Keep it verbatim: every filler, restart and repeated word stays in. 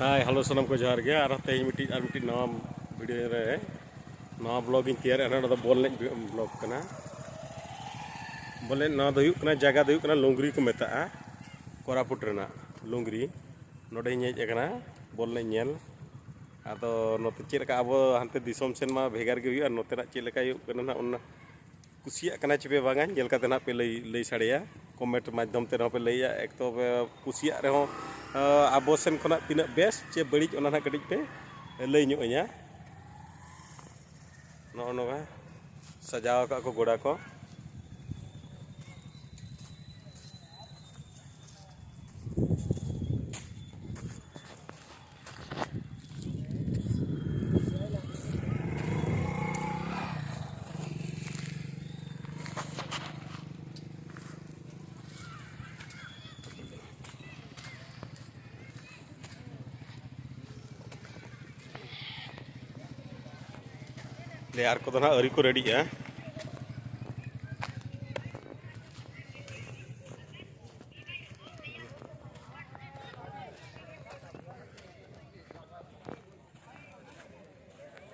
ᱦᱟᱭ, hello, ᱥᱟᱱᱟᱢ ᱠᱚ ᱡᱚᱦᱟᱨ ᱜᱮ᱾ ᱟᱨᱦᱚᱸ ᱛᱮᱦᱮᱧ ᱢᱤᱫᱴᱤᱡ, ᱟᱨ ᱢᱤᱫᱴᱤᱡ ᱱᱟᱣᱟ ᱵᱷᱤᱰᱤᱭᱳ ᱨᱮ, ᱱᱟᱣᱟ ᱵᱞᱚᱜ ᱤᱧ ᱛᱮᱭᱟᱨᱮᱫᱼᱟ᱾ ᱱᱚᱣᱟ ᱫᱚ ᱵᱚᱞ ᱮᱱᱮᱡ ᱵᱞᱚᱜ ᱠᱟᱱᱟ᱾ ᱵᱚᱞ ᱮᱱᱮᱡ, ᱱᱚᱣᱟ ᱫᱚ ᱦᱩᱭᱩᱜ ᱠᱟᱱᱟ, ᱡᱟᱭᱜᱟ ᱫᱚ ᱦᱩᱭᱩᱜ ᱠᱟᱱᱟ ᱞᱩᱝᱜᱽᱨᱤ ᱠᱚ ᱢᱮᱛᱟᱜᱼᱟ, ᱠᱳᱨᱟᱯᱩᱴ ᱨᱮᱱᱟᱜ ᱞᱩᱝᱜᱽᱨᱤ᱾ ᱱᱚᱰᱮᱧ ᱦᱮᱡ ᱟᱠᱟᱱᱟ ᱵᱚᱞ ᱮᱱᱮᱡ ᱧᱮᱞ᱾ ᱟᱫᱚ ᱱᱚᱛᱮ ᱪᱮᱫ ᱞᱮᱠᱟ, ᱟᱵᱚ ᱦᱟᱱᱛᱮ ᱫᱤᱥᱚᱢ ᱥᱮᱱ ᱢᱟ ᱵᱷᱮᱜᱟᱨ ᱜᱮ ᱦᱩᱭᱩᱜᱼᱟ, ᱱᱚᱛᱮᱱᱟᱜ ᱪᱮᱫ ᱞᱮᱠᱟ ᱦᱩᱭᱩᱜ ᱠᱟᱱᱟ ᱱᱟᱦᱟᱜ, ᱚᱱᱟ ᱠᱩᱥᱤᱭᱟᱜ ᱠᱟᱱᱟ ᱪᱮ ᱯᱮ ᱵᱟᱝᱟ, ᱧᱮᱞ ᱠᱟᱛᱮ ᱱᱟᱦᱟᱜ ᱯᱮ ᱞᱟᱹᱭ, ᱞᱟᱹᱭ ᱥᱟᱰᱮᱭᱟ, ᱠᱚᱢᱮᱱᱴ ᱢᱟᱫᱽᱫᱷᱚᱢ ᱛᱮ ᱨᱮᱦᱚᱸ ᱯᱮ ᱞᱟᱹᱭᱟ᱾ ᱮᱠ ᱛᱚ ᱯᱮ ᱠᱩᱥᱤᱭᱟᱜ ᱨᱮᱦᱚᱸ, ᱟᱵᱚ ᱥᱮᱱ ᱠᱷᱚᱱᱟᱜ ᱛᱤᱱᱟᱹᱜ ᱵᱮᱥ ᱪᱮ ᱵᱟᱹᱲᱤᱡ, ᱚᱱᱟ ᱱᱟᱦᱟᱜ ᱠᱟᱹᱴᱤᱡ ᱯᱮ ᱞᱟᱹᱭ ᱧᱚᱜ ᱟᱹᱧᱟ᱾ ᱱᱚᱜᱼᱚ ᱱᱚᱣᱟ ᱥᱟᱡᱟᱣ ᱟᱠᱟᱫ ᱠᱚ ᱜᱚᱰᱟ ᱠᱚ᱾ ᱯᱞᱮᱭᱟᱨ ᱠᱚᱫᱚ ᱱᱟᱦᱟᱜ ᱟᱹᱣᱨᱤ ᱠᱚ ᱨᱮᱰᱤᱜᱼᱟ᱾